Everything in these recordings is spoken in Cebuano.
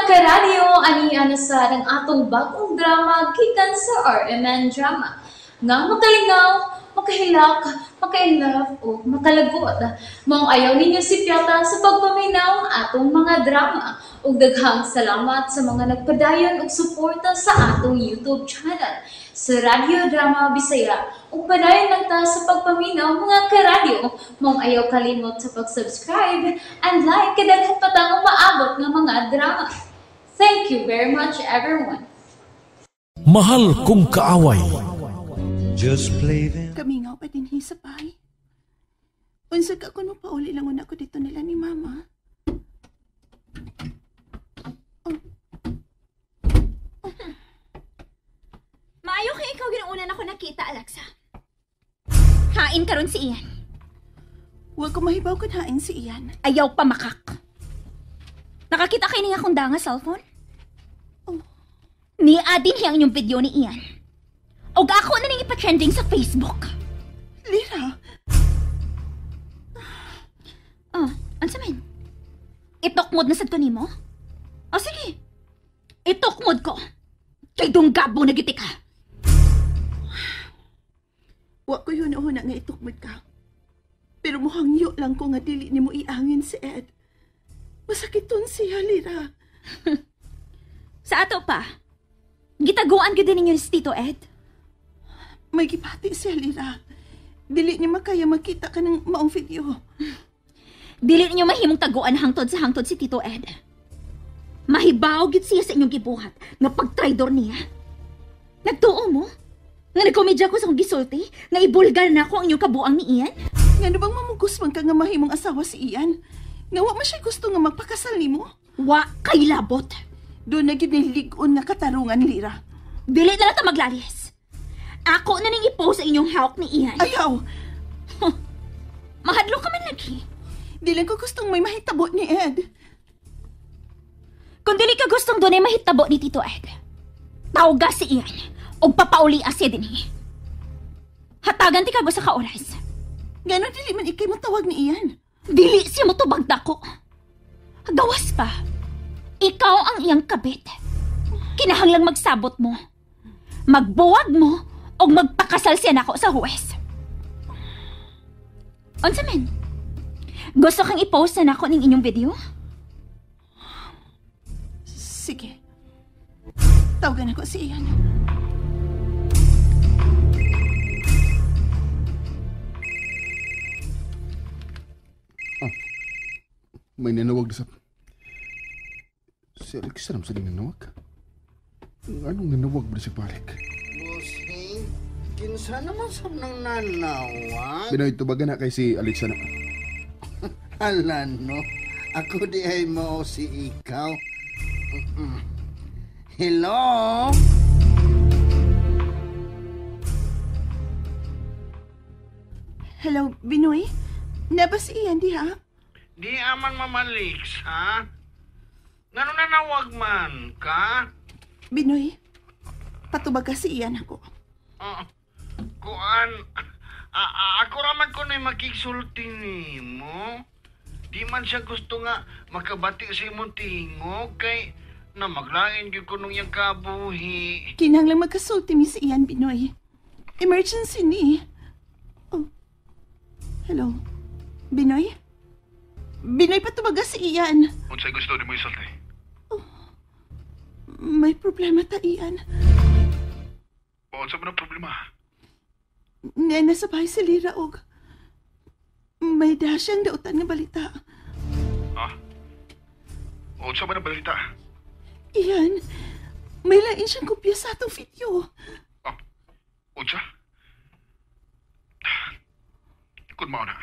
Karadyo, ani na sa ang atong bagong drama gikan sa RMN Drama. Nga makalingaw, makahilak, makainlove o makalagot. Maong ayaw ninyo sipyata sa pagpaminaw ang atong mga drama. Ug daghang salamat sa mga nagpadayon og suporta sa atong YouTube channel sa Radyo Drama Bisaya. Ug padayon lang ta sa pagpaminaw, mga karadyo. Maong ayaw kalimot sa pag-subscribe and like kay daghan pa tang umaabot nga mga drama. Thank you very much, everyone. Mahal Kong Kaaway. Just play them. Kamingaw pa din sa bahay. Unsa ka kuno, pauli lang una ko dito nila ni Mama. Maayo kay ikaw ginuunan ako nakita, Alexa. Hain karon si Ian. Wa ko mahibaw kun hain si Ian. Ayaw pa makak. Nakakita kay niya akong danga cellphone? Oh. Ni adin ang inyong video ni Ian. Og ako na ning ipa-trending sa Facebook. Lira, Oh, unsa man? Itokmod na sad ko nimo? Oh, sige. Itokmod ko. Kay dunggabo na giti ka. Wa ko yun una nga itukmod ka. Pero muhangyo lang ko nga dili nimo iangin si Ed. Masakiton siya, Lira. Sa ato pa. Gitaguan gyud ninyo ni Tito Ed. May gipati siya, Lira. Dili niya makaya makita ka ng maong video. Dili ninyo mahimong taguan hangtod sa hangtod si Tito Ed. Mahibaw gyud siya sa inyong gibuhat nga pagtraidor niya. Nagtuo mo? Nga nagkomedya ko sa akong gisulti? Nga ibulgar na ako ang inyong kabuang ni Ian? Ngano bang mamugos man ka nga mahimong asawa si Ian? Nga wa man siya gusto nga magpakasal nimo? Wa kay labot. Doon na gyud ni lig-on nga katarungan, Lira. Dili na lang ta maglalis. Ako na ning i-post sa inyong hawk ni Ian. Ayaw! Mahadlok ka man lagi. Di lang ko gustong may mahitabo ni Ed. Kung dili ka gustong dunay mahitabo ni Tito Ed, tawga si Ian og papauli siya dinhi. Hatagan ti kag usa ka oras. Ngano dili man ikay motawag ni Ian? Dili siya motubag dako. Gawas pa. Ikaw ang iyang kabit. Kinahanglang magsabot mo. Magbuwag mo og magpakasal siya nako sa huwes. Unsa man? Gusto kang i-post na nako ning inyong video? Sige. Tawagan ako si Ian. May nanawag na sa... Si Alexa naman sa nanawag. Anong nanawag ba siya balik? Bossing, kinsa naman sa nang nanawag? Binoy, tubagan na kay si Alexa na. Hala no, ako di ay mao si ikaw. Hello? Hello, Binoy? Naba si Ian diha? Di aman mamaliks, ha? Ngano nanawag man ka? Binoy, patubag ka si Ian ako. Kuan, ako raman ko na'y makigsulti nimo. Di man siya gusto nga makabati sa imong tingog kay na maglain gyud ko nung iyang kabuhi. Kinahanglang magkasulti mi si Ian, Binoy. Emergency ni. Oh. Hello. Binoy? Binoy, patubag ka si Ian. Unsay gusto ni mo isulti? May problema ta, Ian. Unsa man ang problema? Nga nasa bahay si Lira og may dasyang dautan nga balita. Ha? Unsa man ang balita? Ian, may lain siyang kopya sa atong video. Unsa? Kun mao na.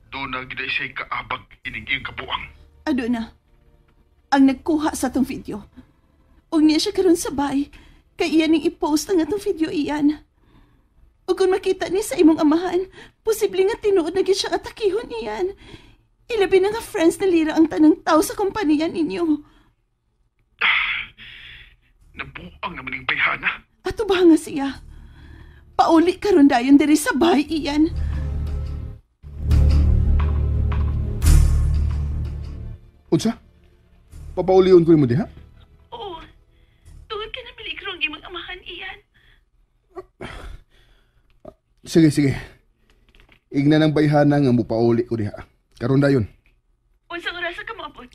Doon na gid siya kaabag ining iyang kabuang. Ado na. Ang nagkuha sa atong video. Og niya siya karon sa bay, kay iyan ning i-post ang atong video, Ian. O kung makita ni sa imong amahan, posible nga tinuod na gyud siyang atakihon, Ian. Ilabi na nga friends na Lira ang tanang tao sa kompanya ninyo. Nabuang naman yung bayhana. Ato ba nga siya? Pauli karon dayon diri sa bay, Ian. Unsa? Papaulion ko nimo diha. Oo. Tungod ka na peligro ang imong amahan, Ian. Sige, sige. Igna ng bayhana nga mupauli ko diha. Karon dayon. Unsang oras ka moabot?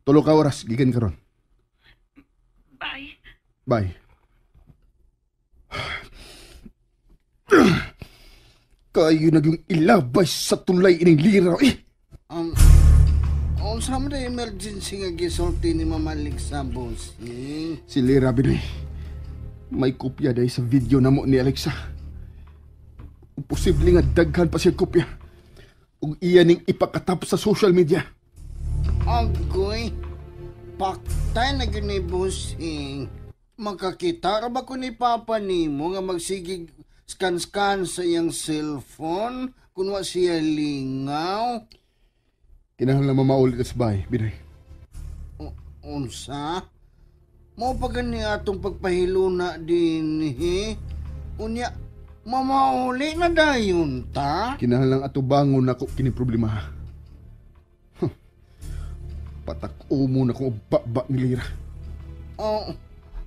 Tulo ka oras gikan karon. Bye. Bye. Kayo na yung ilabay sa tulay ining lira eh. Unsa man na emergency nga gisulti ni Mama Alexa, bossing? Si Lira Binoy. May kopya dahil sa video na mo ni Alexa. Posible nga daghan pa siya kopya. Ug iya ning ipakatap sa social media. Agoy, paktay na gyud ni bossing. Makakita ra ba ko ni Papa nimo nga magsigig scan-scan sa iyang cellphone kun wa siya lingaw? Kinahanglan mamaulit ka sa bahay, Binoy. Unsa? Mao pa gani atong pagpahiluna dinhi? Unya, mamauli na dayon ta? Kinahanglan atubangon nako kini problema. Huh. Patak-o mo na kung baba ni Lira. Oh,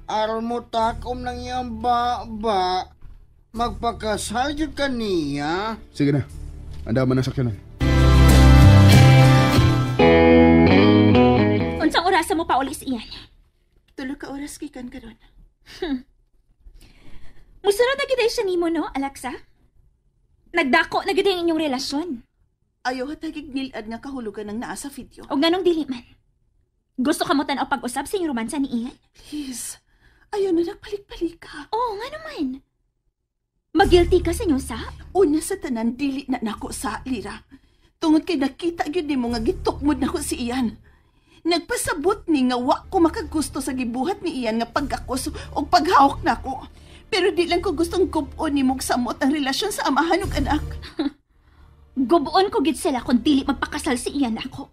aron mo takom ng iyang baba, magpakasal jud ka niya. Sige na, andaman na sakyanan. Unsang orasa mo pa uli si Ian? Tulo ka oras gikan karon. Musunod na gid siya nimo, no, Alexa? Nagdako na gid ang inyong relasyon. Ayaw hatagig nilad nga kahulugan ang naa sa video. Og nganong dili man? Gusto ka mo tan-aw pag-usab sa inyong romansa ni Ian? Please, ayaw na nagpalik-palik ka. Oo, nga naman. Magilty ka sa inyong sa? Una sa tanan, dili na nako sa Lira. Tungod kay nakita gyud nimo nga gitukmod nako si Ian. Nagpasabot ni nga wa ko makagusto sa gibuhat ni Ian nga pagkakos o paghawak nako. Pero di lang ko gustong gub-on nimo og samot ang relasyon sa amahan ug anak. Gub-on ko gid sila kung dili magpakasal si Ian nako.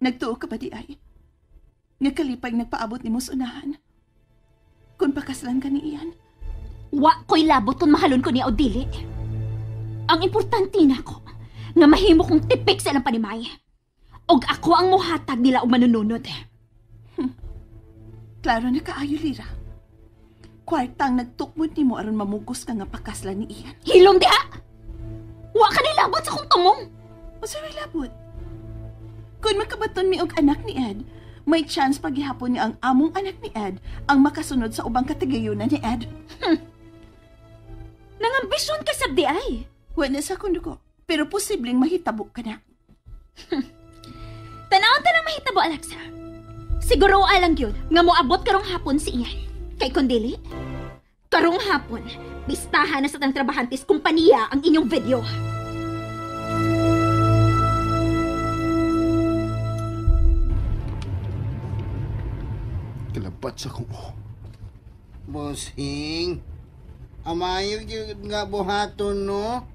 Nagtuo ka ba di ay? Nga kalipay nagpaabot nimo sa unahan. Kung pakaslan ka ni Ian. Wa ko'y labot kung mahalon ko niya o dili. Ang importante nako, nga mahimo kong tipik sa ilang panimay. Og ako ang muhatag nila og manununod. Klaro na kaayo, Lira. Kwarta ang nagtukmod nimo aron mamugos ka nga pakaslan ni Ian. Hilom diha! Wa ka nilabot sa kong tumong! Unsa may labot? Kung makabaton mi og anak ni Ed, may chance paghihapon nga ang among anak ni Ed ang makasunod sa ubang katigayunan ni Ed. Nangambisyon ka sabdi ay. Wa na sa akong dugo, pero posibleng mahitabo ka na. Tanawon ta nang mahitabo, Alexa. Siguro alang yun nga moabot karong hapon si Ian. Kay kundili, karong hapon, pistahan na sa tang trabahantes kumpanya ang inyong video. Kalabat sa kong oh. Bossing, amayo gyud nga buhaton no?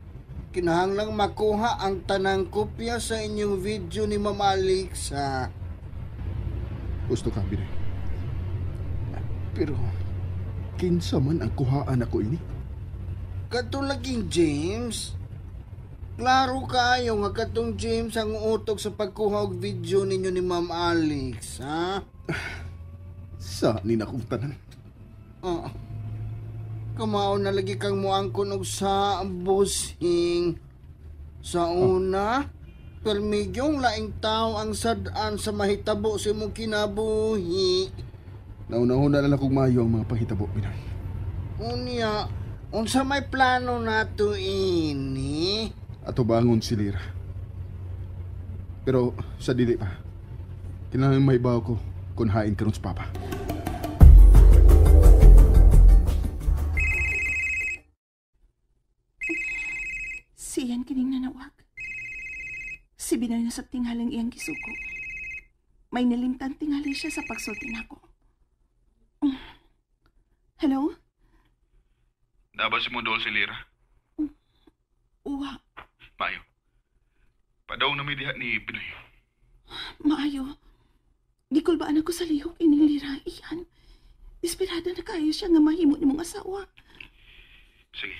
Kinahanglang makuha ang tanang kopya sa inyong video ni Ma'am Alexa. Gusto ka, Binoy. Pero, kinsa man ang kuhaan ako ini? Katong laging James. Klaro kaayo nga katong James ang utok sa pagkuha og video ninyo ni Ma'am Alex, ha? Sa ni na kong tanan. Oh. Kamao na lagi kang muangkon og sa bossing. Sa una, permigyong laing tao ang sad-an sa mahitabo sa imong kinabuhi. Nauna-una na lang kong maayo ang mga panghitabo, Binoy. Unya, unsa may plano nato ini? Ato bangon si Lira. Pero sa dili pa, kinahanglan may bawo ko kung hain karon sa papa. Siyan kining nanawag. Si Binoy na sa tinghalang iyang gisuko. May nalimtan tingali siya sa pagsulti nako. Hello? Naba si Mondol si Lira? Uwa, Maayo. Padaw na may diha ni Binoy. maayo. Gikulbaan ako sa lihok ining Lira, iyan. Desperada na kaayo siya nga mahimo nimong asawa. Sige.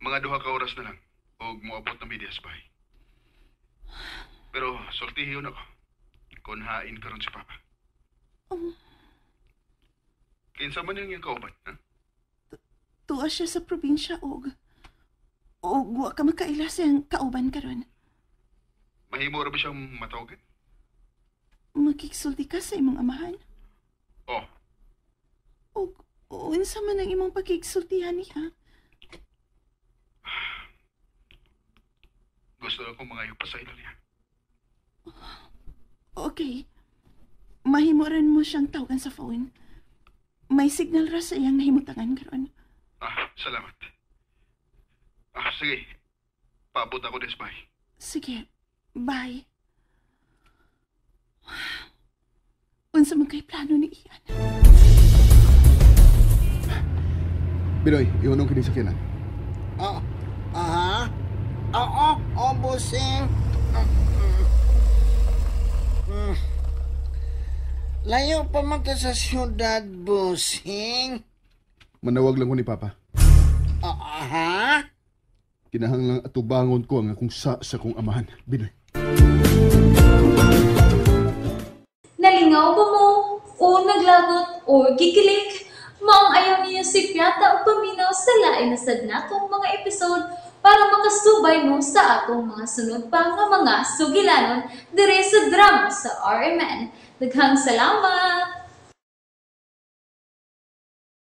Mga 2 ka oras na lang. Og moabot na mi diha sa bahay. Pero Sultihiyon ako. Kung hain karon si Papa. Oh. Kinsa man yung iyang kauban, ha? Tuwa siya sa probinsya og wa ka makaila sa iyang kauban karon. Mahimo ra ba siyang matawagan? Makigsulti ka sa imong amahan? Oh, Og unsa man ang imong pakigsultihan niya? Gusto lang kong mangayo pasaylo niya. Okay. Mahimo rin mo siyang tawagan sa phone. May signal ra sa iyang nahimutangan karon. Ah, salamat. Ah, sige. Paabot ako des, bye. Sige. Bye. Unsa man kay plano ni Ian? Binoy, ihunong kini sa kinan. Oh, aha. Oo, oh, busing. Layo pa man ta sa syudad, busing. Manawag lang ko ni Papa. Oh, aha. Kinahanglang atubangon ko ang akong sa kong amahan. Binoy. Nalingaw ba mo? O naglagot o gikilig? Maong ayaw niyo si Piata o paminaw sa lain na sad natong mga episode para makasubay mo sa atong mga sunod pa nga mga sugilanon dire sa drama sa RMN. Daghang salamat!